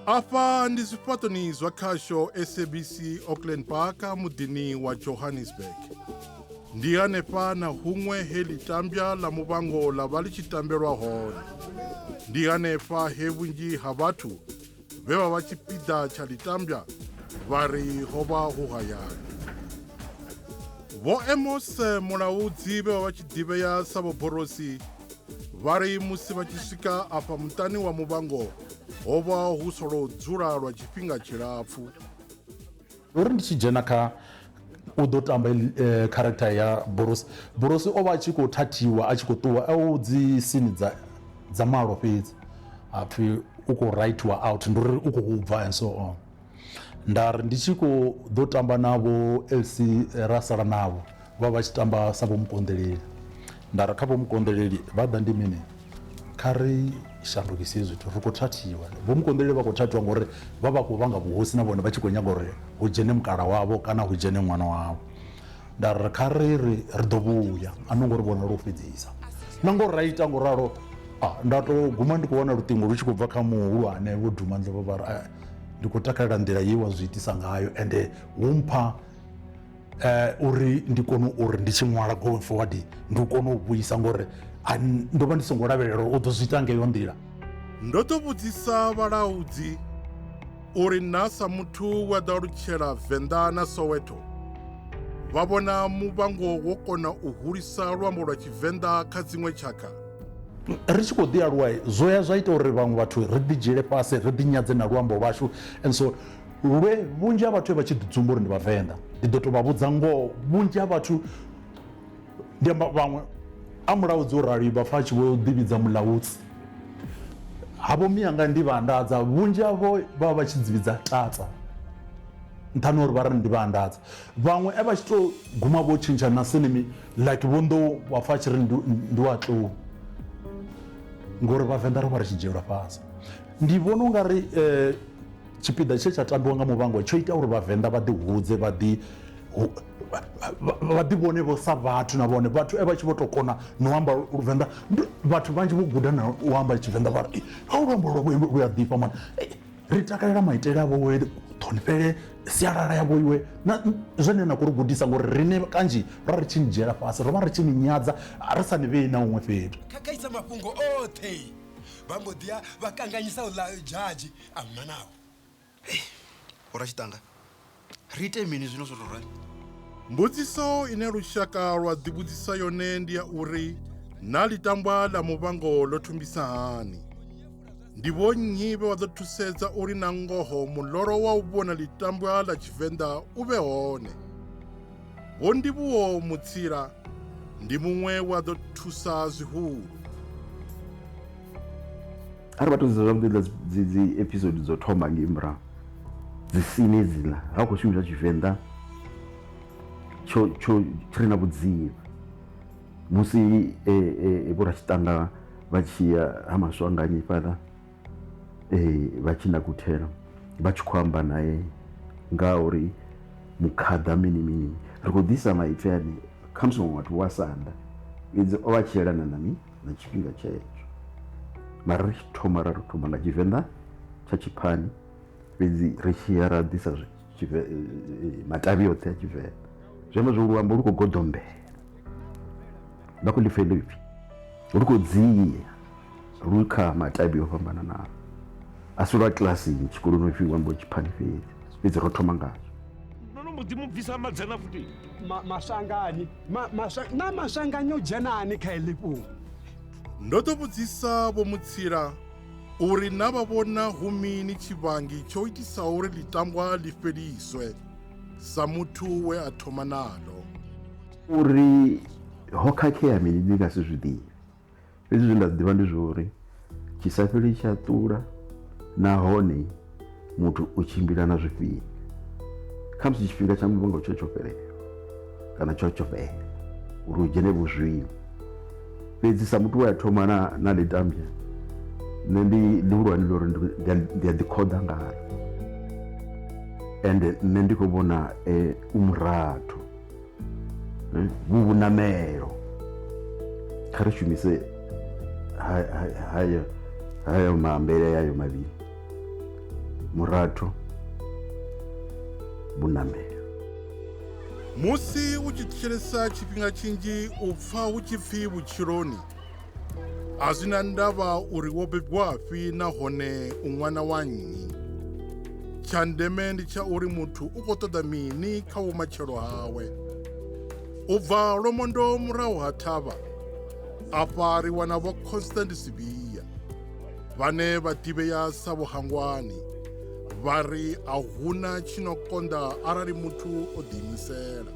Afha ndi zwifhaṱoni zwa khasho SABC Auckland Park muḓini wa Johannesburg. Ndi hanefha na huṅwe he ḽitambwa ḽa Muvhango ḽa vha ḽi tshi tambelwa hone. Ndi hanefha he vhunzhi ha vhathu vhe vha vha tshipiḓa tsha ḽitambwa vha ri ho vha hu hayani. Vho Amos Mulaudzi vhe vha vha tshi ḓivhea sa Vho Borosi vha ri musi vha tshi swika afha muṱani wa Muvhango ho vha hu solo dzula lwa tshifhinga tshilapfu. Uri ndi tshi dzhena kha u ḓo tamba eh, character ya Borosi. Borosi o vha a tshi khou thathiwa a tshi khou ṱuwa o dzi sini dza dza malo fhedzi ha pfhi u khou writiwa out ndi uri u khou bva and so on. Nda ri ndi tshi khou ḓo tamba na vho LC ra sala navho vha vha tshi tamba sa vho mukonḓeleli nda ri kha vho mukonḓeleli vha ḓa ndi mini kha ri shandukise zwithu ri khou thathiwa vho mukonḓeleli vha khou thathiwa ngori vha vha khou vhanga vhuhosi na vhone vha tshi khou nyaga uri hu dzhene mukala wavho kana hu dzhene ṅwana wavho nda ri kha ri ri ri ḓo vhuya a no ngo ri vhona lwo fhedzisa na ngo ra ita ngo ralo nda to guma ndi khou wana luṱingo lu tshi khou bva kha muhulwane vho duma nḓevhe vha ri ndi khou takalela nḓila ye wa zwi itisa ngayo ende wo mpha uri ndi kone uri ndi tshi ṅwala going forward ndi kone u vhuisa ngori ndo vha ndi songo lavhelela uri u ḓo zwi ita ngeyo nḓila. Ndo ḓo vhudzisa vhalaudzi uri na sa muthu we a ḓo alutshela Venḓa na Soweto vha vhona Muvhango wo kona u hulisa luambo lwa Tshivenḓa kha dziṅwe tshakha. Ri tshi khou ḓi aluwa zwo ya zwa ita uri vhaṅwe vhathu ri ḓi dzhiele fhasi ri ḓi nyadze na luambo lwashu and so lwe vhunzhi ha vhathu vha tshi ḓi dzumba uri ndi vhavenḓa ndi ḓo tou vha vhudza ngoho vhunzhi ha vhathu ndi amba vhaṅwe a mulaudzi o rali vha pfa a tshi vho ḓivhidza mulaudzi havho miyanga ndi vhaandadza vhunzhi havho vha vha tshi dzivhidza tatsa nṱhani uri vha ri ndi vhaandadza vhaṅwe e vha tshi tou guma vho tshintsha na sinimi like vho nḓou wa pfa a tshi ri ndi wa tlou ngori vhavenḓa ro vha ri tshi dzhielwa fhasi ndi vhona u nga ri um Tshipiḓa tshe tsha tambiwa nga Muvhango tsho ita uri Vhavenḓa vha ḓihudze, vha ḓi vha ḓi vhone vho sa vhathu na vhone vhathu e vha tshi vho tou kona no amba Luvenḓa vhathu vhanzhi vho guda na u amba Tshivenḓa vha ri ha luambo lwavho lu a ḓifha mani ri takalela maitele avho we ṱhonifhele sialala yavho iwe na zwene na khou ri gudisa ngori riṋe kanzhi ro ri tshi ni dzhiela fhasi ro vha ri tshi ni nyadza ri sa ni vhei na huṅwe fhethu. Khakhaisa mafhungo oṱhe vha mbo ḓi ya vha kanganyisa uḽa dzhadzhi A huna navho. Hei, vho Ratshitanga, ri ite mini zwino zwo tou rali? Mbudziso ine lushaka lwa ḓivhudzisa yone ndi ya uri na ḽitambwa ḽa Muvhango ḽo thumbisa hani? Ndi vhonnyi vhe vha ḓo thusedza uri na ngoho muloro wa u vhona ḽitambwa ḽa Tshivenḓa u vhe hone? Vho Ndivhuwo Mutsila ndi muṅwe we a ḓo thusa zwihulu. Arali vha to sedza zwavhuḓi hedziḽa dzi dzi episode dzo thoma ngei murahu dzi scene hedziḽa ha khou shumiswa tshivenḓa tsho tsho tshi re na vhudzivha musi vho Ratshitanga vha tshi ya ha Maswanganyi fhaḽa vha tshi nakuthela vha tshi khou amba naye nga uri mukhaḓa mini mini ri khou ḓisa maipfi ane khamusi vhaṅwe vhathu vho a sanda fhedzi o vha tshi yelana na mini na tshifhinga tshetsho mara ri tshi thoma ra ri thoma nga tshivenḓa tsha tshiphani fhedzi ri tshi ya ra ḓisa matavhi oṱhe a tshivenḓa zwi amba zwo luambo lu khou goḓombela vha khou ḽipfa heḽo ipfi lu khou dzia lu kha matavhi o fhambananaho a si lwa kilasini tshikoloni upfhi luambo tshiphani fhedzi fhedzi ro thoma ngazwo ndo no mbo ḓi mu bvisa madzana futhi Maswanganyi na Maswanganyi o dzhenani kha heḽi fhungo? Ndo ḓo vhudzisa Vho Mutsila uri na vha vhona hu mini tshivhangi tsho itisaho uri ḽitambwa ḽi fheliswe sa muthu we a thoma naḽo. Uri ho khakhea mini ndi nga si zwi ḓivhe Fhedzi zwine nda zwi ḓivha ndi zwa uri tshi sa fheli tshi a ṱula nahone muthu u tshimbila na zwifhinga. Khamusi tshifhinga tsha muvhango tsho tsho fhelela kana tsho tsho fhela uri hu dzhene vho zwiṅwe. Fhedzi sa muthu we a thoma na na ḽitambya nṋe ndi ḽihulwane ḽa uri ndi a ḓi khoḓa ngaḽo ende nṋe ndi khou vhona u murathu. Vhu vhunamelo kha ri shumise hayo hayo maambele ayo mavhili. Murathu Vhunamelo. Musi u tshi thetshelesa tshifhinga tshinzhi u pfa hu tshi pfi vhutshiloni a zwi na ndavha uri wo bebwafhi nahone u ṅwana wa nnyi. Tsha ndeme ndi tsha uri muthu u khou ṱoḓa mini kha vhumatshelo hawe. U bva Lwamondo murahu ha thavha, afha ri wana Vho Constant Sibiya vhane vha ḓivhea sa Vho Hangwani vha ri a huna tshi no konḓa arali muthu o ḓiimisela.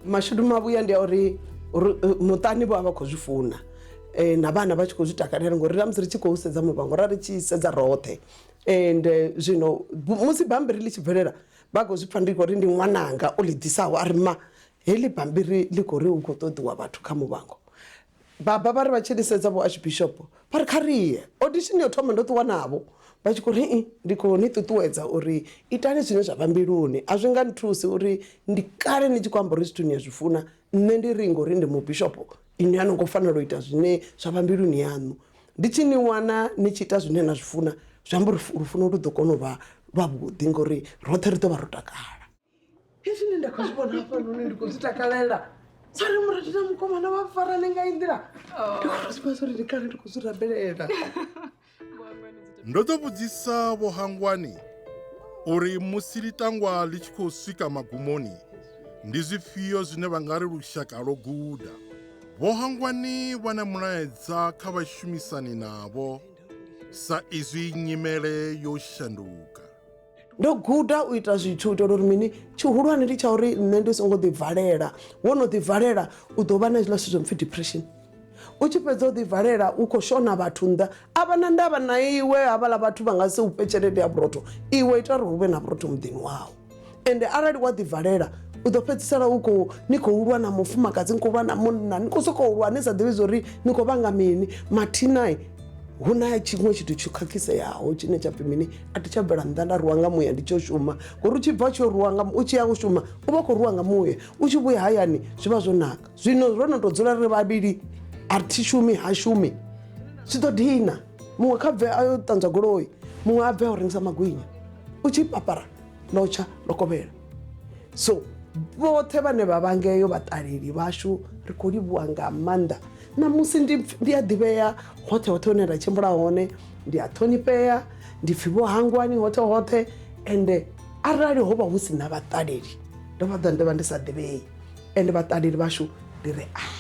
Mashudu mavhuya ndi a uri muṱani vho vha vha khou zwi funa na vhana vha tshi khou zwi takalela ngori na musi ri tshi khou sedza muvhango ra ri tshi sedza roṱhe and zwino musi bammbiri ḽi tshi bvelela vha khou zwi pfha ndi khou ri ndi ṅwananga o ḽi ḓisaho a ri mma heḽi bammbiri ḽi khou ri hu khou ṱoḓiwa vhathu kha muvhango. Baba vha ri vha tshi ḽi sedza vho Archbishop vha ri kha ri ye. Audition yo thoma ndo ṱuwa navho vha tshi khou ri ndi khou ni ṱuṱuwedza uri itani zwine zwa vha mbiluni a zwi nga nthusi uri ndi kale ni tshi khou amba uri zwithu ni a zwi funa nṋe ndi ri ngori ndi mubishopo inwi a no ngo fanela u ita zwine zwa vha mbiluni yaṋu. Ndi tshi ni wana ni tshi ita zwine na zwi funa zwi amba uri lufuno lu ḓo kona u vha lwavhuḓi ngori roṱhe ri ḓo vha ro takala. Hezwi zwine nda khou zwi vhona hafhanoni ndi khou zwi takalela sori murathu na mukomana vha farane nga iyi nḓila ndi khou zwi vhona uri ndi kale ndi khou zwi rabelela. Ndo ḓo vhudzisa Vho Hangwani uri musi ḽitangwa ḽi tshi khou swika magumoni ndi zwifhio zwine vha nga ri lushaka lwo guda. Vho Hangwani vha na mulaedza kha vhashumisani navho sa izwi nyimele yo shanduka. Ndo guda u ita zwithu u itela uri mini tshihulwane ndi tsha uri nṋe ndi songo ḓivalela wo no ḓivalela u ḓo vha na hezwiḽa zwithu zwo no pfhi depression u tshi fhedza u ḓivalela u khou shona vhathu nnḓa a vha na ndavha na iwe havhaḽa vhathu vha nga si u fhe tshelede ya vhurotho iwe ita uri hu vhe na vhurotho muḓini wau ende arali wa ḓivalela u ḓo fhedzisela u khou ni khou lwa na mufumakadzi ni khou lwa na munna ni khou sokou lwa ni sa ḓivhi zwa uri ni khou vhanga mini mathina hu na tshiṅwe tshithu tsho khakhiseaho tshine tsha pfhi mini a thi tsha bvela nnḓa nda rwiwa nga muya ndi tshi yo shuma ngori u tshi bva u tshi yo rwiwa nga u tshi ya u shuma u vha u khou rwiwa nga muya u tshi vhuya hayani zwi vha zwo naka zwino ro no tou dzula ri vhavhili a thi shumi ha shumi zwi ḓo dina muṅwe kha bve a yo ṱanzwa goloi muṅwe a bve a u rengisa magwinya u tshi papara ḽo tsha ḽo kovhela so vhoṱhe vhane vha vha ngeyo vhaṱaleli vhashu ri khou livhuwa nga maanḓa ṋamusi ndi ndi a ḓivhea hoṱhe hoṱhe hune nda tshimbila hone ndi a ṱhonifhea ndi pfhi vho hangwani hoṱhe hoṱhe ende arali ho vha hu si na vhaṱaleli ndo vha ḓo ndo vha ndi sa ḓivhei ende vhaṱaleli vhashu ndi ri a.